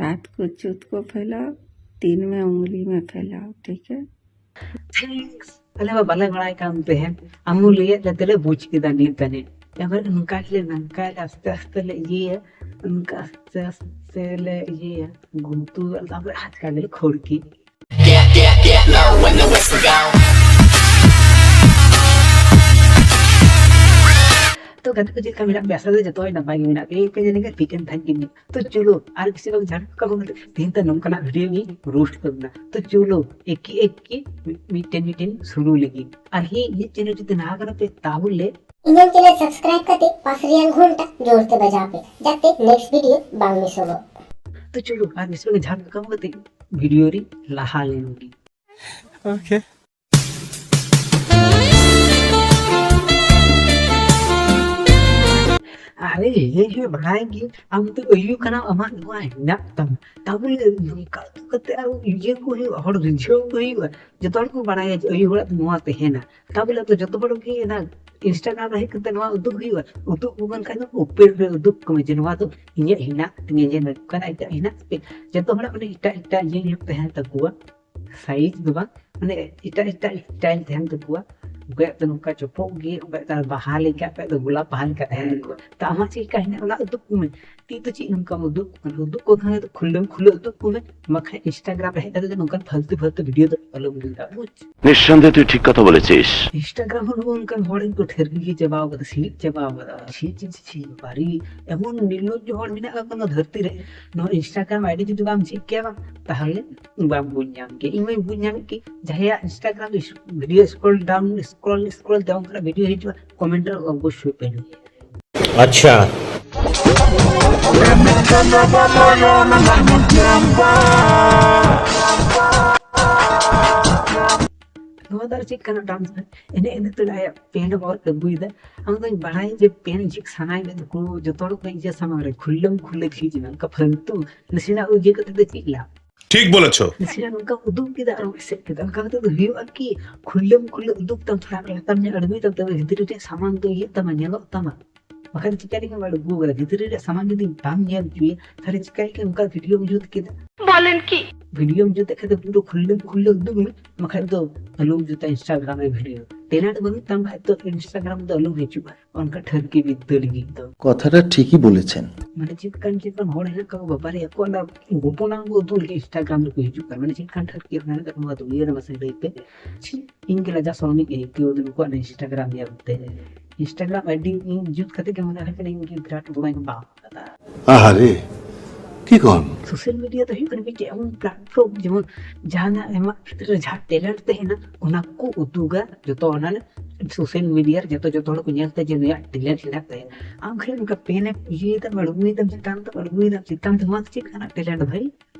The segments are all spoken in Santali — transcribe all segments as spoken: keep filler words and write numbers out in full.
हाथ को चूत को फैलाओ, तीन में उंगली में फैलाओ, ठीक है? ᱟᱞᱮ ᱢᱟ ᱵᱟᱞᱮ ᱵᱟᱲᱟᱭ ᱠᱟᱱ ᱛᱟᱦᱮᱸᱫ, ᱟᱢ ᱞᱟᱹᱭᱟᱫ ᱞᱮ ᱛᱮᱞᱮ ᱵᱩᱡᱽ ᱠᱮᱫᱟ ᱱᱤᱛ ᱛᱟᱹᱱᱤᱡ᱾ ᱮᱵᱟᱨ ᱱᱚᱝᱠᱟ ᱜᱮᱞᱮ ᱱᱚᱝᱠᱟ ᱟᱥᱛᱮ ᱟᱥᱛᱮ ᱞᱮ ᱤᱭᱟᱹᱭᱟ, ᱚᱱᱠᱟ ᱟᱥᱛᱮ ᱟᱥᱛᱮ ᱞᱮ ᱤᱭᱟᱹᱭᱟ, ᱜᱩᱱᱛᱩ ᱛᱟᱨᱯᱚᱨᱮ ᱟᱪᱠᱟ ᱜᱮᱞᱮ ᱠᱷᱟᱹᱲ ᱠᱮᱫ᱾ ᱛᱚ ᱜᱟᱛᱮ ᱠᱚ, ᱪᱮᱫ ᱞᱮᱠᱟ ᱢᱮᱱᱟᱜ ᱯᱮᱭᱟ? ᱟᱥᱟ ᱫᱚ ᱡᱚᱛᱚ ᱦᱚᱲ ᱱᱟᱯᱟᱭ ᱜᱮ ᱢᱮᱱᱟᱜ ᱯᱮᱭᱟ, ᱤᱧ ᱯᱮ ᱡᱟᱹᱱᱤᱡ ᱴᱷᱤᱠ ᱮᱱ ᱛᱟᱦᱮᱸ ᱜᱮ᱾ ᱛᱚ ᱪᱚᱞᱚ, ᱟᱨ ᱵᱮᱥᱤ ᱵᱟᱝ ᱡᱷᱟᱲ ᱠᱟᱜ ᱵᱚᱱ, ᱛᱮᱦᱮᱧ ᱫᱚ ᱱᱚᱝᱠᱟᱱᱟᱜ video ᱜᱮ roast ᱠᱚ ᱢᱮᱱᱟᱜᱼᱟ᱾ ᱛᱚ ᱪᱚᱞᱚ, ᱮᱠᱤ ᱮᱠᱤ ᱢᱤᱫᱴᱮᱱ ᱢᱤᱫᱴᱮᱱ ᱥᱩᱨᱩ ᱞᱟᱹᱜᱤᱫ᱾ ᱟᱨ ᱦᱮᱸ, ᱤᱧᱟᱹᱜ channel ᱡᱩᱫᱤ ᱱᱟᱣᱟ ᱠᱟᱱᱟ ᱯᱮ, ᱛᱟᱦᱚᱞᱮ ᱤᱧᱟᱹᱜ channel subscribe ᱠᱟᱛᱮ ᱯᱟᱥ ᱨᱮᱭᱟᱜ ᱜᱷᱚᱱᱴᱟ ᱡᱳᱨ ᱛᱮ ᱵᱟᱡᱟᱣ ᱯᱮ, ᱡᱟᱛᱮ next video ᱵᱟᱝ ᱢᱤᱥᱚᱜᱚᱜ᱾ ᱛᱚ ᱪᱚᱞᱚ, ᱟᱨ ᱵᱮᱥᱤ ᱵᱟᱝ ᱡᱷᱟᱲ ᱠᱟᱜ ᱵᱚᱱ, video ᱨᱮ ᱞᱟᱦᱟ ᱞᱮᱱ ᱜᱮ᱾ Okay. ᱟᱨᱮ ᱦᱮᱸ ᱦᱮᱸ, ᱵᱟᱲᱟᱭ ᱜᱮ, ᱟᱢ ᱫᱚ ᱟᱹᱭᱩ ᱠᱟᱱᱟᱢ, ᱟᱢᱟᱜ ᱱᱚᱣᱟ ᱦᱮᱱᱟᱜ ᱛᱟᱢᱟ, ᱛᱟᱵᱚᱞᱮ ᱱᱚᱝᱠᱟ ᱠᱟᱛᱮ ᱟᱨ ᱤᱭᱟᱹ ᱠᱚ ᱦᱩᱭᱩᱜᱼᱟ, ᱦᱚᱲ ᱨᱤᱡᱷᱟᱹᱣ ᱠᱚ ᱦᱩᱭᱩᱜᱼᱟ᱾ ᱡᱚᱛᱚ ᱦᱚᱲ ᱠᱚ ᱵᱟᱲᱟᱭᱟ ᱡᱮ ᱟᱹᱭᱩ ᱦᱚᱲᱟᱜ ᱫᱚ ᱱᱚᱣᱟ ᱛᱟᱦᱮᱱᱟ, ᱛᱟᱵᱚᱞᱮ ᱟᱫᱚ ᱡᱚᱛᱚ ᱦᱚᱲ ᱜᱮ ᱚᱱᱟ Instagram ᱨᱮ ᱦᱮᱡ ᱠᱟᱛᱮ ᱱᱚᱣᱟ ᱩᱫᱩᱜ ᱦᱩᱭᱩᱜᱼᱟ᱾ ᱩᱫᱩᱜ ᱠᱚ ᱢᱮᱱ ᱠᱷᱟᱱ ᱫᱚ open ᱨᱮ ᱩᱫᱩᱜ ᱠᱚᱢᱮ ᱡᱮ ᱱᱚᱣᱟ ᱫᱚ ᱤᱧᱟᱹᱜ ᱦᱮᱱᱟᱜ ᱛᱤᱧᱟᱹ, ᱡᱮ ᱱᱚᱝᱠᱟᱱᱟᱜ ᱮᱴᱟᱜ ᱦᱮᱱᱟᱜ ᱛᱟᱯᱮ᱾ ᱡᱚᱛᱚ ᱦᱚᱲᱟᱜ ᱢᱟᱱᱮ ᱮᱴᱟᱜ ᱮᱴᱟᱜ ᱤᱭᱟᱹ ᱧᱚᱜ ᱛᱟᱦᱮᱱ ᱛᱟᱠᱚᱣᱟ, size ᱫᱚ ᱵᱟᱝ, ᱢᱟᱱᱮ ᱮᱴᱟᱜ ᱮᱴᱟᱜ style ᱛᱟᱦᱮᱱ ᱛᱟᱠᱚᱣᱟ᱾ ᱚᱠᱚᱭᱟᱜ ᱫᱚ ᱱᱚᱝᱠᱟ ᱪᱚᱯᱚᱜ ᱜᱮ, ᱚᱠᱚᱭᱟᱜ ᱫᱚ ᱵᱟᱦᱟ ᱞᱮᱠᱟ, ᱚᱠᱚᱭᱟᱜ ᱫᱚ ᱜᱳᱞᱟᱯ ᱵᱟᱦᱟ ᱞᱮᱠᱟ ᱛᱟᱦᱮᱱ ᱛᱟᱠᱚᱣᱟ᱾ ᱛᱚ ᱟᱢᱟᱜ ᱪᱮᱫ ᱞᱮᱠᱟ ᱦᱮᱱᱟᱜ, ᱚᱱᱟ ᱩᱫᱩᱜ ᱠᱚᱢᱮ᱾ ᱛᱤ ᱫᱚ ᱪᱮᱫ ᱱᱚᱝᱠᱟᱢ ᱩᱫᱩᱜ ᱠᱚ ᱠᱟᱱᱟ? ᱩᱫᱩᱜ ᱠᱚ ᱠᱷᱟᱱ ᱫᱚ ᱠᱷᱩᱞᱟᱹᱢ ᱠᱷᱩᱞᱟᱹ ᱩᱫᱩᱜ ᱠᱚᱢᱮ, ᱵᱟᱠᱷᱟᱱ Instagram ᱨᱮ ᱦᱮᱡ ᱠᱟᱛᱮ ᱫᱚ ᱱᱚᱝᱠᱟᱱ ᱯᱷᱟᱞᱛᱩ ᱯᱷᱟᱞᱛᱩ video ᱫᱚ ᱟᱞᱚᱢ ᱧᱮᱞᱟ, ᱵᱩᱡᱽ? নিঃসন্দেহে তুই ঠিক কথা বলেছিস। Instagram ᱦᱚᱸ ᱱᱚᱜᱼᱚ ᱱᱚᱝᱠᱟᱱ ᱦᱚᱲ ᱜᱮᱠᱚ ᱴᱷᱮᱨ ᱜᱤᱰᱤ ᱪᱟᱵᱟᱣ ᱠᱟᱫᱟ, ᱥᱤᱲᱤᱡ ᱪᱟᱵᱟᱣ ᱠᱟᱫᱟ᱾ ᱪᱷᱤ, ᱪᱷᱤ, ᱪᱷᱤ, ᱪᱷᱤ, ᱵᱟᱹᱲᱤᱡ᱾ ᱮᱢᱚᱱ ᱱᱤᱨᱞᱚᱡᱽᱡᱚ ᱦᱚᱲ ᱢᱮᱱᱟᱜ ᱠᱟᱜ ᱠᱚᱣᱟ ᱱᱚᱣᱟ ᱫᱷᱟᱹᱨᱛᱤ ᱨᱮ, ᱱᱚᱣᱟ Instagram ID ᱡᱩᱫᱤ ᱵᱟᱢ ᱡᱷᱤᱡ ᱠᱮᱭᱟ ᱵᱟᱝ, ᱛᱟᱦᱚᱞᱮ ᱵᱟᱢ ᱵᱩᱡᱽ ᱧᱟᱢ ᱠᱮᱭᱟ᱾ ᱤᱧ ᱢᱟᱧ ᱵᱩᱡᱽ ᱧᱟᱢᱮᱫ ᱠᱤ, ᱡᱟᱦᱟᱸᱭᱟᱜ Instagram ᱨᱮ video scroll down, scroll, scroll down ᱠᱟᱛᱮ video ᱦᱤᱡᱩᱜᱼᱟ, comment ᱨᱮ ᱚᱵᱚᱥᱥᱳᱭ ᱯᱮ ᱞᱟᱹᱭᱟ᱾ ᱟᱪᱪᱷᱟ᱾ ᱱᱚᱣᱟ ᱫᱚ ᱟᱨ ᱪᱮᱫ ᱠᱟᱱᱟ dance ᱨᱮ? ᱮᱱᱮᱡ ᱮᱱᱮᱡ ᱛᱮ ᱟᱭᱟᱜ pant ᱦᱚᱸ ᱟᱹᱜᱩᱭᱮᱫᱟ᱾ ᱟᱢ ᱫᱚᱧ ᱵᱟᱲᱟᱭᱟ ᱡᱮ pant ᱡᱷᱤᱡ ᱥᱟᱱᱟᱭᱮᱫ ᱢᱮ, ᱛᱟᱠᱚ ᱡᱚᱛᱚ ᱦᱚᱲ ᱠᱚ ᱤᱭᱟᱹ ᱥᱟᱢᱟᱝ ᱨᱮ ᱠᱷᱩᱞᱞᱟᱢ ᱠᱷᱩᱞᱞᱟᱹ ᱡᱷᱤᱡ ᱢᱮ, ᱚᱱᱠᱟ ᱯᱷᱟᱞᱛᱩ ᱱᱟᱥᱮᱱᱟᱜ ᱤᱭᱟᱹ ᱠᱟᱛᱮ ᱫᱚ ᱪᱮᱫ ᱞᱟᱵᱷ? ᱴᱷᱤᱠ ᱵᱚᱞᱮᱪᱷᱚ᱾ ᱱᱟᱥᱮᱱᱟᱜ ᱱᱚᱝᱠᱟ ᱩᱫᱩᱜ ᱠᱮᱫᱟ ᱟᱨ ᱮᱥᱮᱫ ᱠᱮᱫᱟ, ᱚᱱᱠᱟ ᱠᱟᱛᱮ ᱫᱚ ᱦᱩᱭᱩᱜᱼᱟ ᱠᱤ? ᱠᱷᱩᱞᱞᱟᱢ ᱠᱷᱩᱞᱞᱟᱹ ᱩᱫᱩᱜ ᱛᱟᱢ, ᱛᱷᱚᱲᱟ ᱞᱟᱛᱟᱨ ᱧᱚᱜ ᱟᱬᱜᱚᱭ ᱛᱟᱢ, ᱛᱚᱵᱮ ᱵᱷᱤᱛᱨᱤ ᱨᱮᱭᱟᱜ ᱥᱟᱢᱟᱱ ᱫᱚ ᱤᱭᱟᱹᱜ ᱛᱟᱢᱟ, ᱧᱮᱞᱚᱜ ᱛᱟᱢᱟ᱾ ᱵᱟᱠᱷᱟᱱ ᱪᱤᱠᱟᱹ ᱞᱮᱠᱟ ᱵᱟᱲ ᱟᱹᱜᱩ ᱠᱟᱫᱟ? ᱜᱤᱫᱽᱨᱟᱹ ᱨᱮᱭᱟᱜ ᱥᱟᱢᱟᱱ ᱡᱩᱫᱤ ᱵᱟᱢ ᱧᱮᱞ ᱦᱚᱪᱚᱭᱟ, ᱛᱟᱦᱞᱮ ᱪᱤᱠᱟᱹ ᱞᱮᱠᱟ ᱚᱱᱠᱟ ᱵᱷᱤᱰᱤᱭᱳᱢ ᱡᱩᱛ ᱠᱮᱫᱟ? ᱵᱚᱞᱮᱱ ᱠᱤ? ᱵᱷᱤᱰᱤᱭᱳᱢ ᱡᱩᱛ ᱠᱷᱟᱱ ᱫᱚ ᱯᱩᱨᱟᱹ ᱠᱷᱩᱞᱟᱹ ᱠᱷᱩᱞᱟᱹ ᱩᱫᱩᱜ ᱢᱮ, ᱵᱟᱠᱷᱟᱡ ᱫᱚ ᱟᱞᱚᱢ ᱡᱩᱛᱟ ᱤᱱᱥᱴᱟᱜᱨᱟᱢ ᱨᱮ ᱵᱷᱤᱰᱤᱭᱳ᱾ ᱴᱮᱞᱮᱱᱴ ᱵᱟᱹᱱᱩᱜ ᱛᱟᱢ ᱠᱷᱟᱡ ᱫᱚ ᱤᱱᱥᱴᱟᱜᱨᱟᱢ ᱫᱚ ᱟᱞᱚᱢ ᱦᱤᱡᱩᱜᱼᱟ, ᱚᱱᱠᱟ ᱴᱷᱟᱹᱨᱠᱤ ᱵᱤᱫᱽᱫᱟᱹ ᱞᱟᱹᱜᱤᱫ ᱫᱚ᱾ কথাটা ঠিকই বলেছেন। ᱢᱟᱱᱮ ᱪᱮᱫ ᱠᱟᱱ ᱪᱮᱫ ᱠᱟᱱ ᱦᱚᱲ ᱦᱮᱱᱟᱜ ᱠᱚᱣᱟ, ᱵᱟᱵᱟ ᱨᱮ ᱟᱠᱚᱣᱟᱜ ᱚᱱᱟ ᱜᱳᱯᱚᱱᱟᱝ ᱠᱚ ᱩᱫᱩᱜ ᱞᱟᱹᱜᱤᱫ ᱤᱱᱥᱴᱟᱜᱨᱟᱢ ᱨᱮᱠᱚ ᱦᱤᱡᱩᱜ ᱠᱟᱱᱟ᱾ ᱢᱟᱱᱮ ᱪᱮᱫ ᱠᱟᱱ ᱴᱷᱟᱹᱨᱠᱤ ᱦᱚᱲ ᱦᱮᱱᱟᱜ ᱠᱚᱣᱟ ᱱᱚᱣᱟ ᱫᱩᱱᱤᱭᱟᱹ ᱨᱮ, ᱢᱟᱥᱮ ᱞᱟᱹᱭ ᱯᱮ᱾ ᱪᱷᱤ, ᱤᱧ ᱜᱮ ᱞᱟᱡᱟᱣ ᱥᱚᱨᱚᱢ ᱤᱧ ᱟᱹᱭᱠᱟᱹᱣ ᱮᱫᱟ ᱱᱩᱠᱩᱣᱟᱜ ᱤᱱᱥᱴᱟᱜᱨᱟᱢ ᱧᱮᱞ ᱛᱮ᱾ ᱤᱱᱥᱴᱟᱜᱨᱟᱢ ᱟᱭᱰᱤ ᱤᱧ ᱡᱩᱛ ᱠᱟᱛᱮ ᱜᱮ ᱢᱚᱱᱮ ᱦᱩᱭᱩᱜ ᱠᱟᱱᱟ ᱤᱧ ᱜᱮ ᱵᱤᱨᱟᱴ ᱵᱚᱲᱚᱧ ᱵᱟᱯ ᱠᱟᱫᱟ᱾ আহারে, কি কন? ᱥᱳᱥᱟᱞ ᱢᱤᱰᱤᱭᱟ ᱫᱚ ᱦᱩᱭᱩᱜ ᱠᱟᱱᱟ ᱢᱤᱫᱴᱮᱡ ᱮᱢᱚᱱ ᱯᱞᱟᱴᱯᱷᱚᱨᱢ, ᱡᱮᱢᱚᱱ ᱡᱟᱦᱟᱱᱟᱜ ᱟᱢᱟᱜ ᱵᱷᱤᱛᱨᱤ ᱨᱮ ᱡᱟᱦᱟᱸ ᱴᱮᱞᱮᱱᱴ ᱛᱟᱦᱮᱱᱟ, ᱚᱱᱟ ᱠᱚ ᱩᱫᱩᱜᱟ ᱡᱚᱛᱚ᱾ ᱚᱱᱟ ᱥᱳᱥᱟᱞ ᱢᱤᱰᱤᱭᱟ ᱨᱮ ᱡᱚᱛᱚ ᱡᱚᱛᱚ ᱦᱚᱲ ᱠᱚ ᱧᱮᱞ ᱛᱮ ᱡᱮ ᱱᱩᱭᱟᱜ ᱴᱮᱞᱮᱱᱴ ᱦᱮᱱᱟᱜ ᱛᱟᱭᱟ᱾ ᱟᱢ ᱠᱷᱟᱹᱞᱤ ᱱᱚᱝᱠᱟ ᱯᱮᱱ ᱮᱢ ᱤᱭᱟᱹᱭᱮᱫᱟᱢ, ᱟᱬᱜᱚᱭᱮᱫᱟᱢ ᱪᱮᱛᱟᱱ ᱛᱮᱢ ᱟᱬᱜᱚᱭᱮᱫᱟᱢ ᱪᱮᱛᱟᱱ ᱛᱮ, ᱱᱚᱣᱟ ᱫᱚ ᱪᱮᱫ ᱠᱟᱱᱟ ᱴᱮᱞᱮᱱᱴ ᱵᱷᱟᱹᱭ?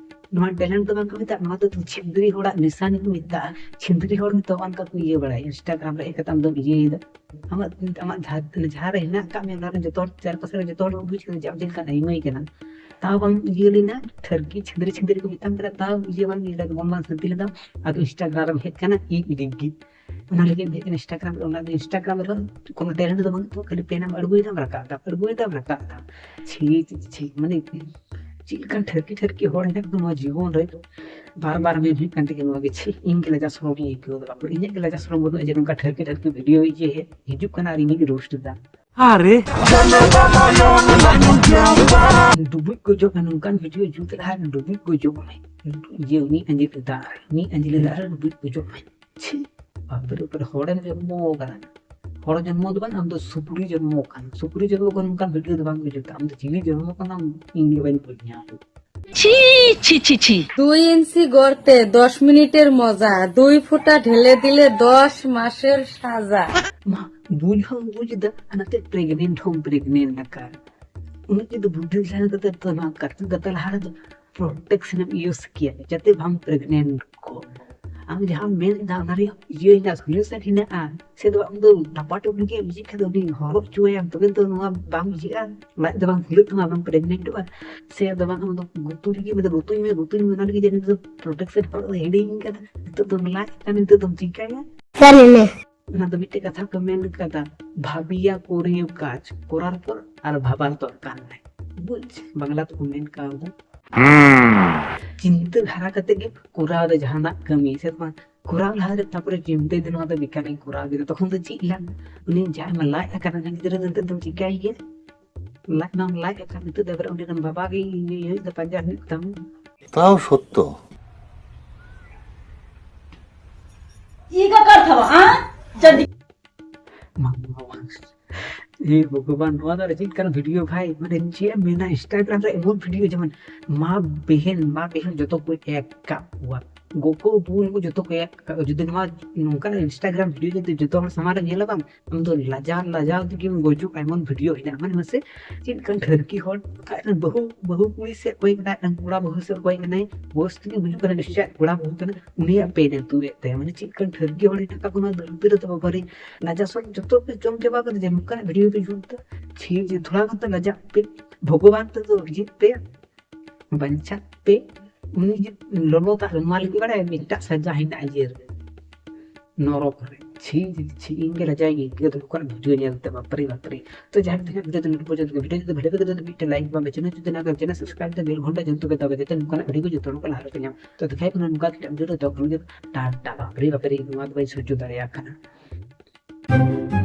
ᱱᱚᱣᱟ ᱴᱮᱞᱮᱱᱴ ᱫᱚ ᱵᱟᱝ ᱠᱚ ᱢᱮᱛᱟᱜᱼᱟ, ᱱᱚᱣᱟ ᱫᱚ ᱪᱷᱤᱱᱫᱽᱨᱤ ᱦᱚᱲᱟᱜ ᱱᱤᱥᱟᱱᱤ ᱠᱚ ᱢᱮᱛᱟᱜᱼᱟ᱾ ᱪᱷᱤᱱᱫᱽᱨᱤ ᱦᱚᱲ ᱱᱤᱛᱚᱜ ᱚᱱᱠᱟ ᱠᱚ ᱤᱭᱟᱹ ᱵᱟᱲᱟᱭᱟ, ᱤᱱᱥᱴᱟᱜᱨᱟᱢ ᱨᱮ ᱦᱮᱡ ᱠᱟᱛᱮ ᱟᱢ ᱫᱚᱢ ᱤᱭᱟᱹᱭᱮᱫᱟ᱾ ᱟᱢᱟᱜ ᱟᱢᱟᱜ ᱡᱟᱦᱟᱸ ᱡᱟᱦᱟᱸ ᱨᱮ ᱦᱮᱱᱟᱜ ᱟᱠᱟᱫ ᱢᱮᱭᱟ, ᱚᱱᱟ ᱨᱮ ᱡᱚᱛᱚ ᱦᱚᱲ ᱪᱟᱨ ᱯᱟᱥᱮ ᱨᱮ ᱡᱚᱛᱚ ᱦᱚᱲ ᱠᱚ ᱵᱩᱡᱽ ᱠᱮᱫᱟ ᱡᱮ ᱟᱢ ᱪᱮᱫ ᱞᱮᱠᱟᱱ ᱟᱭᱢᱟᱹᱭ ᱠᱟᱱᱟ᱾ ᱛᱟᱣ ᱵᱟᱢ ᱤᱭᱟᱹ ᱞᱮᱱᱟ, ᱴᱷᱟᱹᱨᱠᱤ ᱪᱷᱤᱱᱫᱽᱨᱤ ᱪᱷᱤᱱᱫᱽᱨᱤ ᱠᱚ ᱢᱮᱛᱟᱢ ᱠᱟᱱᱟ, ᱛᱟᱣ ᱤᱭᱟᱹ ᱵᱟᱢ ᱤᱭᱟᱹ ᱞᱮᱫᱟ, ᱢᱚᱱ ᱵᱟᱝ ᱥᱟᱱᱛᱤ ᱞᱮᱫᱟ᱾ ᱟᱫᱚ ᱤᱱᱥᱴᱟᱜᱨᱟᱢ ᱨᱮᱢ ᱦᱮᱡ ᱠᱟᱱᱟ, ᱤᱧ ᱤᱰᱤᱜ ᱜᱮ᱾ ᱚᱱᱟ ᱞᱟᱹᱜᱤᱫ ᱤᱱᱥᱴᱟᱜᱨᱟᱢ ᱨᱮ, ᱚᱱᱟ ᱫᱚ ᱤᱱᱥᱴᱟᱜᱨᱟᱢ ᱨᱮ ᱠᱳᱱᱳ ᱴᱮᱞᱮᱱᱴ ᱫᱚ ᱵᱟᱹᱱᱩᱜ ᱛᱟᱢᱟ, ᱠᱷᱟᱹᱞᱤ ᱯᱮᱱ ᱮᱢ ᱟᱬᱜᱚᱭᱮᱫᱟᱢ ᱨᱟᱠᱟᱵ ᱫᱟᱢ, ᱟᱬᱜᱚᱭᱮᱫᱟᱢ ᱨᱟᱠᱟᱵ ᱫᱟᱢ᱾ ᱪᱷᱤ ᱪᱷᱤ ᱪᱷᱤ, ᱢᱟᱱᱮ ᱪᱮᱫ ᱞᱮᱠᱟᱱ ᱴᱷᱟᱹᱨᱠᱤ ᱴᱷᱟᱹᱨᱠᱤ ᱦᱚᱲ ᱦᱮᱱᱟᱜ ᱠᱚ ᱱᱚᱣᱟ ᱡᱤᱵᱚᱱ ᱨᱮ᱾ ᱵᱟᱨ ᱵᱟᱨ ᱢᱮᱱ ᱦᱩᱭᱩᱜ ᱠᱟᱱ ᱛᱤᱧᱟ ᱱᱚᱣᱟ ᱜᱮ, ᱪᱷᱤ, ᱤᱧ ᱜᱮ ᱞᱟᱡᱟᱣ ᱥᱚᱨᱚᱢ ᱤᱧ ᱟᱹᱭᱠᱟᱹᱣ ᱮᱫᱟ᱾ ᱵᱟᱯᱨᱮ, ᱤᱧᱟᱹᱜ ᱜᱮ ᱞᱟᱡᱟᱣ ᱥᱚᱨᱚᱢ ᱵᱟᱹᱱᱩᱜᱼᱟ ᱡᱮ ᱱᱚᱝᱠᱟ ᱴᱷᱟᱹᱨᱠᱤ ᱴᱷᱟᱹᱨᱠᱤ ᱵᱷᱤᱰᱤᱭᱳ ᱤᱭᱟᱹ ᱦᱮᱡ ᱦᱤᱡᱩᱜ ᱠᱟᱱᱟ ᱟᱨ ᱤᱧᱤᱧ ᱨᱳᱥᱴ ᱮᱫᱟ᱾ ᱟᱨᱮ ᱰᱩᱵᱩᱡ ᱜᱚᱡᱚᱜ ᱢᱮ, ᱱᱚᱝᱠᱟᱱ ᱵᱷᱤᱰᱤᱭᱳ ᱡᱩᱛ ᱞᱟᱦᱟ ᱨᱮ ᱰᱩᱵᱩᱡ ᱜᱚᱡᱚᱜ ᱢᱮ᱾ ᱤᱭᱟᱹ ᱩᱱᱤ ᱟᱸᱡᱮᱫ ᱫᱟᱜ ᱨᱮ, ᱩᱱᱤ ᱟᱸᱡᱮᱫ ᱫᱟᱜ ᱨᱮ ᱰᱩᱵᱩᱡ ᱜᱚᱡᱚᱜ ᱢᱮ᱾ ᱪᱷᱤ, ᱵᱟᱯᱨᱮ ᱵᱟᱯᱨᱮ, ᱦᱚᱲᱮᱢ ᱡᱚᱱᱢᱚ ᱟᱠᱟᱱᱟ᱾ ᱦᱚᱲ ᱡᱚᱱᱢᱚ ᱫᱚ ᱵᱟᱝ, ᱟᱢ ᱫᱚ ᱥᱩᱠᱨᱤ ᱡᱚᱱᱢᱚ ᱟᱠᱟᱱ᱾ ᱥᱩᱠᱨᱤ ᱡᱚᱱᱢᱚ ᱠᱷᱚᱱ ᱱᱚᱝᱠᱟᱱ ᱵᱷᱤᱰᱤᱭᱳ ᱫᱚ ᱵᱟᱝ ᱦᱤᱡᱩᱜ ᱛᱟᱢ᱾ ᱟᱢ ᱫᱚ ᱪᱤᱞᱤ ᱡᱚᱱᱢᱚ ᱠᱟᱱᱟᱢ, ᱤᱧ ᱜᱮ ᱵᱟᱹᱧ ᱵᱩᱡᱽ ᱧᱟᱢ᱾ ᱪᱷᱤ ᱪᱷᱤ ᱪᱷᱤ ᱪᱷᱤ। দুই ইঞ্চি গর্তে দশ মিনিটের মজা, দুই ফুটা ঢেলে দিলে দশ মাসের সাজা। ᱢᱟ, ᱵᱩᱡᱽ ᱦᱚᱸᱢ ᱵᱩᱡᱽ ᱮᱫᱟ, ᱟᱨ ᱱᱟᱛᱮ ᱯᱨᱮᱜᱱᱮᱱᱴ ᱦᱚᱸᱢ ᱯᱨᱮᱜᱱᱮᱱᱴ ᱟᱠᱟᱱ᱾ ᱩᱱᱟᱹᱜ ᱡᱩᱫᱤ ᱵᱩᱫᱽᱫᱷᱤ ᱛᱟᱦᱮᱸ ᱠᱟᱛᱮ ᱛᱚ ᱱᱚᱣᱟ ᱠᱟᱹᱴᱤᱡ ᱠᱟᱛᱮ ᱞᱟᱦᱟ ᱨᱮᱫᱚ ᱯᱨᱚᱴᱮᱠᱥᱚᱱ ᱮᱢ ᱤᱭᱩᱡᱽ ᱠᱮᱭᱟ, ᱡᱟᱛᱮ ᱵᱟᱢ ᱯᱨᱮᱜᱱᱮᱱᱴ ᱠᱚ᱾ ᱟᱢ ᱡᱟᱦᱟᱸᱢ ᱢᱮᱱ ᱮᱫᱟ ᱚᱱᱟ ᱨᱮᱭᱟᱜ ᱤᱭᱟᱹ ᱦᱮᱱᱟᱜᱼᱟ, ᱥᱚᱞᱩᱭᱩᱥᱚᱱ ᱦᱮᱱᱟᱜᱼᱟ᱾ ᱥᱮ ᱫᱚ ᱟᱢ ᱫᱚ ᱴᱟᱯᱟ ᱴᱩᱯ ᱞᱟᱹᱜᱤᱫ ᱮᱢ ᱤᱭᱟᱹ ᱠᱷᱟᱱ ᱫᱚ ᱩᱱᱤ ᱦᱚᱨᱚᱜ ᱦᱚᱪᱚᱣᱟᱭᱟᱢ, ᱛᱚᱵᱮ ᱫᱚ ᱱᱚᱣᱟ ᱵᱟᱝ ᱤᱭᱟᱹᱜᱼᱟ, ᱞᱟᱡ ᱫᱚ ᱵᱟᱝ ᱯᱷᱩᱞᱟᱹᱜ ᱛᱟᱢᱟ, ᱵᱟᱢ ᱯᱨᱮᱜᱱᱮᱱᱴᱚᱜᱼᱟ᱾ ᱥᱮ ᱫᱚ ᱵᱟᱝ ᱟᱢ ᱫᱚ ᱜᱩᱛᱩ ᱞᱟᱹᱜᱤᱫ, ᱢᱮᱱᱫᱟ ᱜᱩᱛᱩᱧ ᱢᱮ, ᱜᱩᱛᱩᱧ ᱢᱮ, ᱚᱱᱟ ᱞᱟᱹᱜᱤᱫ ᱡᱟᱹᱱᱤᱡ ᱫᱚ ᱯᱨᱚᱴᱮᱠᱥᱚᱱ ᱦᱚᱨᱚᱜ ᱫᱚ ᱦᱤᱲᱤᱧ ᱠᱟᱫᱟ᱾ ᱱᱤᱛᱚᱜ ᱫᱚᱢ ᱞᱟᱡ ᱠᱟᱱᱟ, ᱱᱤᱛᱚᱜ ᱫᱚᱢ ᱪᱤᱠᱟᱹᱭᱟ? ᱥᱟᱹᱨᱤ ᱢᱮ᱾ ᱚᱱᱟ ᱫᱚ ᱢᱤᱫᱴᱮᱡ ᱠᱟᱛᱷᱟ ᱠᱚ ᱢᱮᱱ ᱠᱟᱫᱟ, ᱵᱷᱟᱵᱤᱭᱟ ᱠᱚᱨᱤᱭᱚ ᱠᱟᱡᱽ, ᱠᱚᱨᱟᱨ ᱯᱚᱨ ᱟᱨ ᱵᱷᱟᱵᱟᱨ ᱫᱚᱨᱠᱟᱨ ᱱᱟᱭ᱾ ᱵᱩᱡᱽ, ᱵᱟᱝᱞᱟ ᱛᱮᱠᱚ ᱢᱮᱱ ᱠᱟᱣᱫᱟ᱾ ᱪᱤᱱᱛᱟᱹ ᱫᱷᱟᱨᱟ ᱠᱟᱛᱮ ᱜᱮ ᱠᱚᱨᱟᱣ ᱫᱚ ᱡᱟᱦᱟᱱᱟᱜ ᱠᱟᱹᱢᱤ, ᱥᱮ ᱵᱟᱝ? ᱠᱚᱨᱟᱣ ᱞᱟᱦᱟ ᱨᱮ ᱛᱟᱨᱯᱚᱨᱮ ᱪᱤᱱᱛᱟᱹᱭ ᱫᱟ, ᱱᱚᱣᱟ ᱫᱚ ᱵᱮᱠᱟᱨᱤᱧ ᱠᱚᱨᱟᱣ ᱠᱮᱫᱟ᱾ ᱛᱚᱠᱷᱚᱱ ᱫᱚ ᱪᱮᱫ ᱞᱟᱡ? ᱩᱱᱤ ᱡᱟᱦᱟᱸᱭ ᱢᱟ ᱞᱟᱡ ᱟᱠᱟᱱᱟ, ᱩᱱᱤ ᱜᱤᱫᱽᱨᱟᱹ ᱫᱚ ᱱᱤᱛᱚᱜ ᱫᱚᱢ ᱪᱤᱠᱟᱹᱭᱮᱭᱟ? ᱞᱟᱡ ᱢᱟᱢ ᱞᱟᱡ ᱟᱠᱟᱱ, ᱱᱤᱛᱚᱜ ᱫᱚ ᱟᱵᱟᱨ ᱩᱱᱤ ᱨᱮᱱ ᱵᱟᱵᱟ ᱜᱮ ᱤᱭᱟᱹ ᱤᱭᱟᱹ ᱫᱚ ᱯᱟᱸᱡᱟ ᱦᱩᱭᱩᱜ ᱛᱟᱢᱟ᱾ ᱛᱟᱣ ᱥᱚᱛᱛᱚ᱾ ᱤ ᱠᱟᱠᱟᱨ ᱛᱷᱟᱵᱟ, ᱟ? ᱪᱟᱹᱰᱤ᱾ ᱢᱟ, ᱢᱟ, ᱢᱟ᱾ ᱮ ᱵᱷᱚᱜᱚᱵᱟᱱ, ᱱᱚᱣᱟ ᱫᱚ ᱟᱨ ᱪᱮᱫ ᱠᱟᱱ ᱵᱷᱤᱰᱤᱭᱳ ᱵᱷᱟᱭ? ᱢᱟᱱᱮ ᱪᱮᱫ ᱮᱢ ᱢᱮᱱᱟ, ᱤᱱᱥᱴᱟᱜᱨᱟᱢ ᱨᱮ ᱮᱢᱚᱱ ᱵᱷᱤᱰᱤᱭᱳ ᱡᱮᱢᱚᱱ ᱢᱟ ᱵᱮᱦᱮᱱ, ᱢᱟ ᱵᱮᱦᱮᱱ ᱡᱚᱛᱚ ᱠᱚ ᱮᱠ ᱠᱟᱜ ᱠᱚᱣᱟ, ᱜᱚᱜᱚ ᱵᱩᱞ ᱠᱚ ᱡᱚᱛᱚ ᱠᱚ ᱮᱠ ᱠᱟᱜ ᱠᱚᱣᱟ᱾ ᱡᱩᱫᱤ ᱱᱚᱣᱟ ᱱᱚᱝᱠᱟᱱ ᱤᱱᱥᱴᱟᱜᱨᱟᱢ ᱵᱷᱤᱰᱤᱭᱳ ᱡᱩᱫᱤ ᱡᱚᱛᱚ ᱦᱚᱲ ᱥᱟᱢᱟᱝ ᱨᱮ ᱧᱮᱞ ᱟᱵᱟᱢ, ᱟᱢ ᱫᱚ ᱞᱟᱡᱟᱣ ᱞᱟᱡᱟᱣ ᱛᱮᱜᱮᱢ ᱜᱚᱡᱚᱜᱼᱟ, ᱮᱢᱚᱱ ᱵᱷᱤᱰᱤᱭᱳ ᱦᱮᱱᱟᱜᱼᱟ᱾ ᱢᱟᱱᱮ ᱢᱟᱥᱮ ᱪᱮᱫ ᱞᱮᱠᱟᱱ ᱴᱷᱟᱹᱨᱠᱤ ᱦᱚᱲ, ᱟᱡ ᱨᱮᱱ ᱵᱟᱹᱦᱩ, ᱵᱟᱹᱦᱩ ᱠᱩᱲᱤ ᱥᱮᱫ ᱠᱚᱭ ᱠᱟᱱᱟ, ᱟᱡ ᱨᱮᱱ ᱠᱚᱲᱟ ᱵᱟᱹᱦᱩ ᱥᱮᱫ ᱠᱚᱭ ᱠᱟᱱᱟᱭ, ᱵᱚᱭᱚᱥ ᱛᱮᱜᱮ ᱵᱩᱡᱩᱜ ᱠᱟᱱᱟ ᱱᱤᱥᱪᱚᱭ ᱟᱡ ᱠᱚᱲᱟ ᱵᱟᱹᱦᱩ ᱠᱟᱱᱟ, ᱩᱱᱤᱭᱟᱜ ᱯᱮᱱ ᱮ ᱛᱩᱫ ᱮᱫ ᱛᱟᱭᱟ᱾ ᱢᱟᱱᱮ ᱪᱮᱫ ᱞᱮᱠᱟᱱ ᱴᱷᱟᱹᱨᱠᱤ ᱦᱚᱲ ᱦᱮᱱᱟᱜ ᱠᱟᱜ ᱠᱚᱣᱟ ᱱᱚᱣᱟ ᱫᱷᱟᱹᱨᱛᱤ ᱨᱮᱫᱚ ᱵᱟᱵᱟᱨᱮ᱾ ᱞᱟᱡᱟ ᱥᱚᱨᱚᱢ ᱡᱚᱛᱚ ᱯᱮ ᱡᱚᱢ ᱪᱟᱵᱟ ᱠᱟᱫᱟ, ᱡᱮ ᱱᱚᱝᱠᱟᱱᱟᱜ ᱵᱷᱤᱰᱤᱭᱳ ᱯᱮ ᱡᱩᱛ ᱫᱟ᱾ ᱪᱷᱤ, ᱡᱮ ᱛᱷᱚᱲᱟ ᱜᱟᱱ ᱛᱚ ᱞᱟᱡᱟᱜ ᱯᱮ, ᱵᱷᱚᱜᱚᱵᱟᱱ ᱛᱮᱫᱚ ᱦᱤᱡᱩᱜ ᱯᱮ, ᱵᱟᱧᱪᱟᱜ ᱯᱮ᱾ ᱩᱱᱤ ᱡᱮ ᱞᱚᱞᱚ ᱫᱟᱜ ᱨᱮ ᱱᱚᱣᱟ ᱞᱟᱹᱜᱤᱫ ᱵᱟᱲᱟᱭᱟ, ᱢᱤᱫᱴᱟᱜ ᱥᱟᱡᱟ ᱦᱮᱱᱟᱜᱼᱟ ᱤᱭᱟᱹ ᱨᱮ, ᱱᱚᱨᱚᱠ ᱨᱮ᱾ ᱪᱷᱤ, ᱪᱷᱤ, ᱤᱧ ᱜᱮ ᱞᱟᱡᱟᱣ ᱤᱧ ᱟᱹᱭᱠᱟᱹᱣ ᱫᱟ ᱱᱚᱝᱠᱟᱱᱟᱜ ᱵᱷᱤᱰᱤᱭᱳ ᱧᱮᱞ ᱛᱮ, ᱵᱟᱯᱨᱮ, ᱵᱟᱯᱨᱮ᱾ ᱛᱚ ᱡᱟᱦᱟᱸ ᱛᱤᱱᱟᱹᱜ ᱵᱷᱤᱰᱤᱭᱳ ᱫᱚ ᱱᱤᱛ ᱯᱚᱨᱡᱚᱱᱛᱚ ᱜᱮ᱾ ᱵᱷᱤᱰᱤᱭᱳ ᱡᱩᱫᱤ ᱵᱷᱟᱞᱮ ᱯᱮ ᱠᱩᱥᱤᱭᱟᱜ ᱠᱷᱟᱱ ᱪᱮᱱᱮᱞ ᱥᱟᱵᱥᱠᱨᱟᱭᱤᱵ ᱛᱮ ᱵᱮᱞ ᱜᱷᱚᱱᱴᱟ ᱡᱚᱱᱛᱩ ᱯᱮ ᱫᱟᱵᱟ, ᱡᱟᱛᱮ ᱱᱚᱝᱠᱟᱱᱟᱜ ᱵᱷᱤᱰᱤᱭᱳ ᱠᱚ ᱡᱚᱛᱚ ᱦᱚᱲ ᱠᱚ ᱞᱟᱦᱟ ᱨᱮᱯᱮ ᱧᱟᱢ᱾ ᱛᱚ ᱫᱮᱠᱷᱟᱭ ᱠᱟᱱᱟ ᱱᱚᱝᱠᱟ ᱠᱟᱛᱮ ᱵᱷᱤᱰᱤᱭᱳ ᱫᱚ ᱛᱚᱠᱷᱚᱱ ᱜᱮ ᱴᱟᱴᱟ, ᱵᱟᱯᱨᱮ, ᱵᱟᱯᱨᱮ, ᱱᱚᱣᱟ ᱫᱚ ᱵᱟᱹᱧ ᱥᱚᱡᱡᱚ ᱫᱟᱲᱮᱭᱟᱜ ᱠᱟᱱᱟ᱾